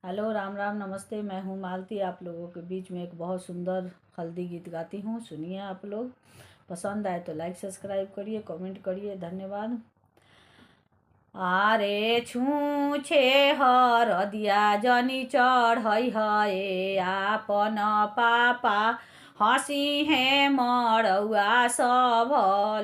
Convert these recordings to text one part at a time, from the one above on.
Hello, Ram Ram, नमस्ते। मैं हूँ मालती, आप लोगों के बीच में एक बहुत सुंदर हल्दी गीत गाती हूँ। सुनिए आप लोग, पसंद आए तो लाइक सब्सक्राइब करिए, कमेंट करिए। धन्यवाद। आरे छूछे हरदिया जनी चढ़ै है आपन पापा, हँसी है मरौआ सब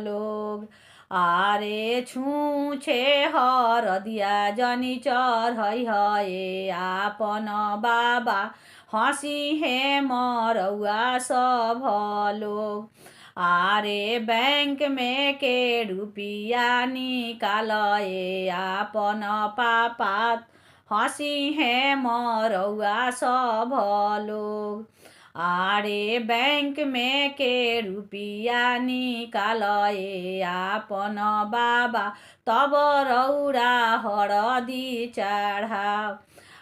लोग। आरे छूछे हरदिया जनी चढ़ै है आपन बाबा, हँसी है मरौआ सब लोग। आरे बैंक में के रुपिया निकाल आपन पापा, हँसी है मरौआ सब लोग। आरे बैंक में के रुपिया निकाल आपन बाबा, तब रौरा हरदी चढ़ा।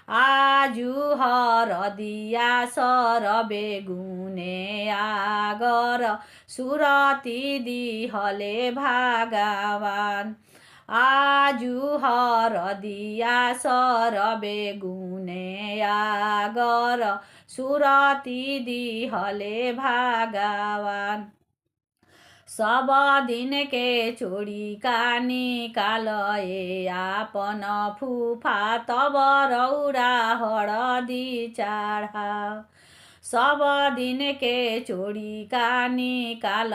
आजु हरदिया सरबे गुने आगर, सुरती दिहले भगवान। आजु हरदिया सरबे गुने आगर, सुरती दिहले भगवान। सब दिन के चोरी का निकाल आपन फूफा, तब रौरा हरदी चढ़ा। सब दिन के चोरी का निकाल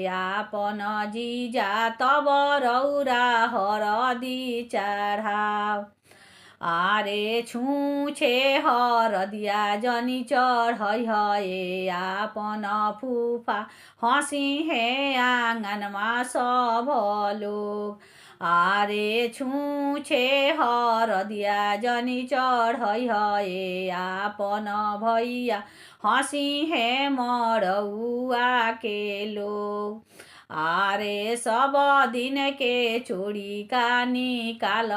आपन जीजा, तब रौरा हरदी चढ़ा। आरे छूछे हरदिया जनी चढ़ै है आपन फूफा, हँसी है आँगनमा सब लोग। आरे छूछे हरदिया जनी चढ़ै है आपन भैया, हँसी है मरौआ के लोग। आरे सब दिन के चोरी का निकाल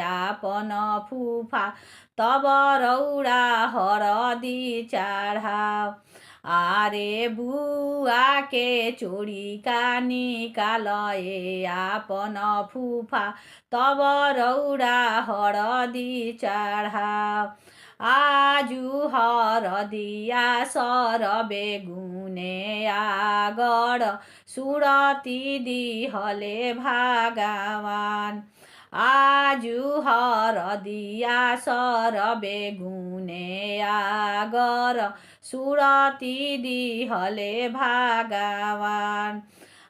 आपन फूफा, तब रौरा हरदी चढ़ा। आरे बुआ के चोरी का निकाल आपन फूफा, तब रौरा हरदी चढ़ा। आजु हरदिया सरबे गुने आगर, सुरती दिहले भगवान। आजु हरदिया सरबे गुने आगर, सुरती दिहले भगवान।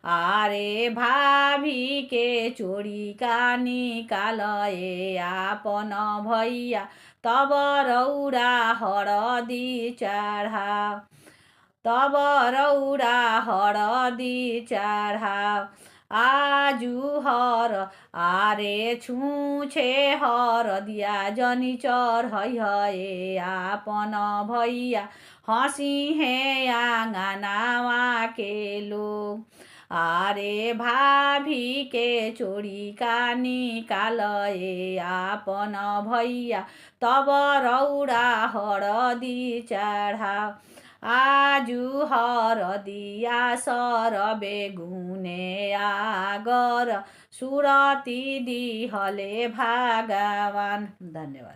आरे भाभी के चोरी का निकाल आपन भैया, तब रौरा हरदी चढ़ा। तब रौरा हरदी चढ़ा। आजु हर आरे छूछे हरदिया जनी चढ़ै है आपन भैया, हँसी है आँगनावा के लोग। आरे भाभी के चोरी का निकाल आपन भैया, तब रौरा हरदी चढ़ा। आजु हरदिया सरबे गुने आगर, सुरती दिहले भगवान। धन्यवाद।